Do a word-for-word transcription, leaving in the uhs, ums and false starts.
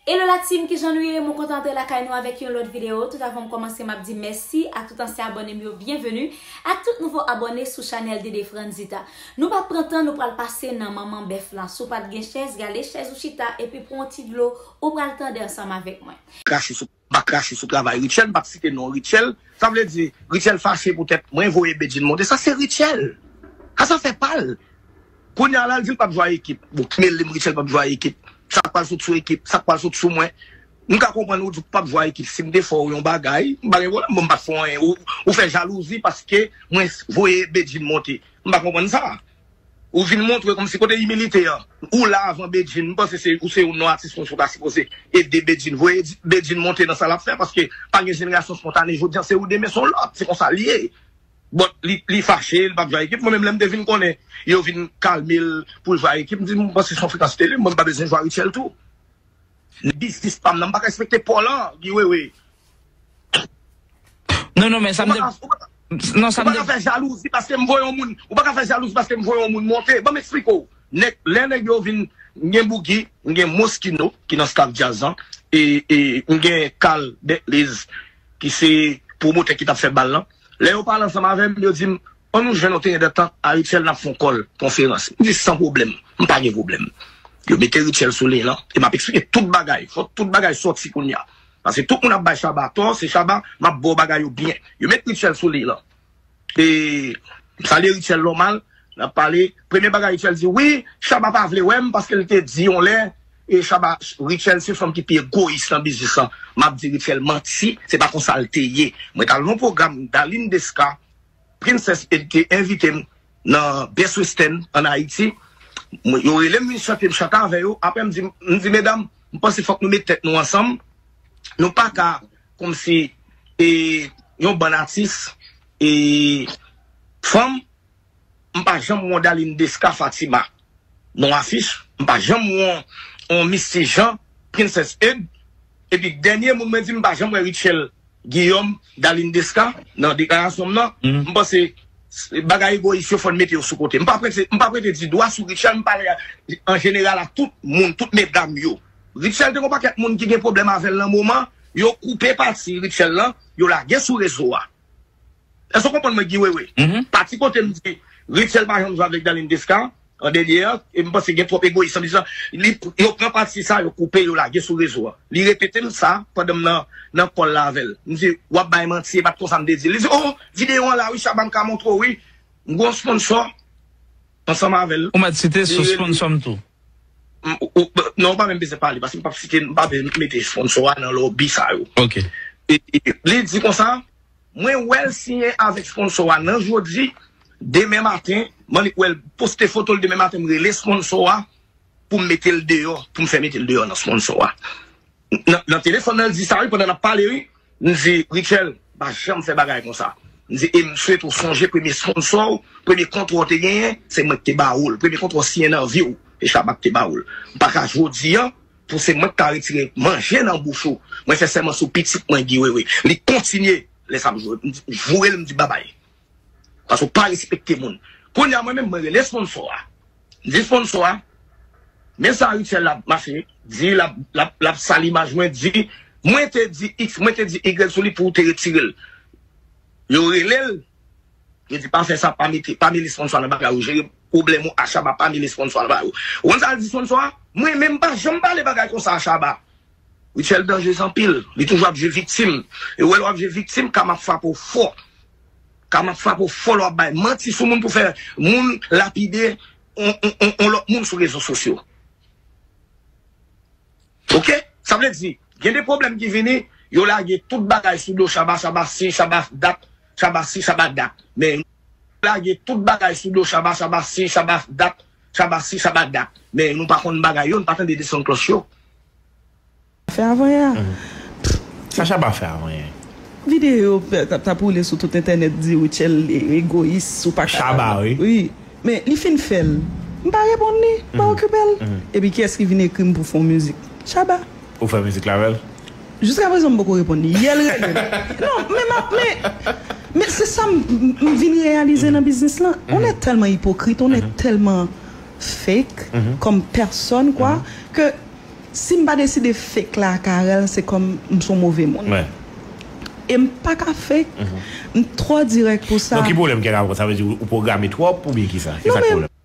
Hello la team, kijan nou ye? Mwen kontan antre lakay nou avèk yon lòt videyo. Tout avan m kòmanse, m ap di mèsi ak tout ansyen abòne m yo, byenveni ak tout nouvo abòne sou chanèl Dede Franzita. Nou p ap pran tan, nou pral pase nan manman bèf lan. Si w pa t gen chèz, rale chèz ou chita, epi pran yon ti dlo, ou pral tande ansanm avèk mwen. Krache sou, m pa krache sou travay Rutshelle, m p ap site non Rutshelle. Sa vle di, Rutshelle fache poutèt mwen voye Bedjine monte. Sa se Rutshelle. Sa se afè pa l. Kounye a la, l di l p ap jwe ak ekip. Bon, ki mele m, Rutshelle p ap jwe ak ekip. Sa k pral sot sou ekip, sa k pral sot sou mwen. M ka konprann ou di w p ap jwe ak ekip. Si m te fè w yon bagay, m pa gen pwoblèm, bon, m pa t fè w anyen. Ou, ou fè jalouzi paske mwen voye Bedjine monte. M pa konprann sa. Ou vin montre kòmsi kote imilite an. Ou la avan Bedjine, m panse se, ou se youn nan atis nou sou ta sipoze ede Bedjine. Voye Bedjine monte nan sa l ap fè, paske pa gen jenerasyon spontane jodi an, se ou demen se yon lòt, se konsa l ye. Bon, li, li fache, li p ap jwe ak ekip. Mwen menm, lè m te vin konnen yo vin kalme l pou l jwe ak ekip, m di, m panse se yon frekans tele, mwen m pa bezwen jwe ak Rutshelle tou. Nan biznis pa m nan, m pa ka respekte Paul an, Guy Wewe. Non, non, men sa m te. Non, sa m te. Ou pa ka fè jalouzi paske m voye yon moun, ou pa ka fè jalouzi paske m voye yon moun monte. Ban m eksplike w. Nèg, lè nèg yo vin, m gen Boogie, m gen Moschino ki nan staff djaz lan, e, e m gen Carl Bentley's ki se pwomotè ki t ap fè bal lan. Lè yo pale ansanm avè m, yo di m, ann nou jwenn yon teren dantant a Rutshelle, n ap fè yon kòl konferans. M di, san pwoblèm, m pa gen pwoblèm. Yo mete Rutshelle sou liy lan, e m ap eksplike tout bagay. Fò tout bagay sòti kounye a. Paske tout moun ap bay Shabba tò, se Shabba, m ap ba w bagay yo byen. Yo met Rutshelle sou liy lan. E, m salye Rutshelle nòmal, n ap pale. Premye bagay Rutshelle di, wi, Shabba pa vle wè m paske l te di yon lè, e Shabba, Rutshelle se fanm ki pi egoyis nan biznis lan. M ap di Rutshelle manti, se pa konsa l te ye. Mwen t al nan yon pwogram Darline Desca, Princess Ed te envite m nan Best Western ann Ayiti. Mwen, yo rele m vin chante, m chante avè yo. Apre m di, m di, medam, m panse fòk nou met tèt nou ansanm. Nou pa ka kòmsi e, yon bann atis e, fanm, m pa janm wè yon Darline Desca Fatima nan afich, m pa janm wè yon, yon Misty Jean, Princess Ed, epi dènye moun mwen di m pa janm wè Rutshelle Guillaume, Darline Desca nan deklarasyon m nan, m panse bagay egoyis yo fò n mete yo sou kote. M p ap rete, m p ap rete di dwa sou Rutshelle, m pale an jeneral ak tout moun, tout medam yo. Rutshelle te gen yon pakèt moun ki gen pwoblèm avè l nan moman, yo koupe pati Rutshelle lan, yo lage sou rezo a. Èske w konprann mwen, Guy Wewe? Pati kote m di Rutshelle pa janm jwe avèk Darline Desca, an dènye an, e m panse gen twòp egoyis nan biznis lan. Li, yo pran pati sa, yo koupe, yo lage sou rezo a. Li repete m sa pandan m nan, nan kòl la avè l. M di, w ap bay manti, e pa t konsa m te di l. Li di, o, videyo an la wi, Shabba, m ka montre w wi. M gen yon sponsò ansanm avè l. Ou mèt site sou sponsò m tou. M, ou, ou, non, ou pa menm bezwen pale, paske m p ap site, m pa bezwen mete sponsò a nan lòbi sa yo. Ok. E, e, li di konsa, mwen wè l siyen avèk sponsò a nan jodi, demen maten, m annik wè l poste foto l demen maten, m rele sponsò a pou m mete l deyò, pou m fè mete l deyò nan sponsò a. Nan, nan telefòn nan, l di sa wi, pandan n ap pale wi. M di, Rutshelle, pa janm fè bagay konsa. M di, e m swete w sonje premye sponsò w, premye kontra w te genyen, se mwen ki te ba ou l. Premye kontra w siyen nan vi w, e Shabba ki te ba ou l. M pa ka jodi an, pou se mwen ki ka retire manje nan bouch ou. Mwen fè sèman sou pitit mwen, Guy Wewe. Li kontinye, lè sa m joure, m di, joure l, m di babay. Paske w pa respekte moun. Kounye a mwen menm, mwen rele sponsò a. M di sponsò a, men sa Rutshelle ap mache, di l ap, l ap, l ap sal imaj mwen, di, mwen te di X, mwen te di Y sou li pou w te retire l. Yo rele l, yo di pa fè sa, pa mete, pa mele sponsò a nan bagay ou, jere pwoblèm ou a Shabba, pa mele sponsò a nan bagay ou. Ou konn sa l di sponsò a? Mwen menm pa janm pale bagay konsa a Shabba. Rutshelle danjez anpil. Li toujou ap jwe viktim. E ou wè lè w ap jwe viktim, kama ap frape w fò. Kama ap frape w fò lè w ap bay manti sou moun pou fè moun lapide on, on, on, on lòt moun sou rezo sosyo. Oke? Sa vle di, gen de pwoblèm ki vini, yo lage tout bagay sou do Shabba, Shabba si, Shabba dat, Shabba si, Shabba dat. Men, lage tout bagay sou do Shabba, Shabba si, Shabba dat, Shabba si, Shabba dat. Men, nou pa konn bagay yo, nou pa tande desann klòch yo. Fè avan yè a. Sa Shabba fè avan yè? Videyo t ap, t ap woule sou tout entènèt di Rutshelle e, egoyis ou pa ka. Shabba, wi. Wi. Men li fin fè l. M pa reponn li, m pa okipe l. Epi kiyès ki vin ekri m pou fè yon mizik? Shabba. Ou fè mizik la avè l? Jiskaprezan m poko reponn li. Yè l rele m. Non, men m ap, men, men se sa m, m vin reyalize nan biznis lan. On est tellement hypocrite, on est tellement fake comme personne, quoi, que Si m pa deside fake la ak Carel, se kòm m se yon move moun. Wè. E m pa ka fake. M twò dirèk pou sa. Donk, ki pwoblèm ki gen avè w? Sa vle di ou pwograme twòp oubyen ki sa? Ki Non, sa k men pwoblèm?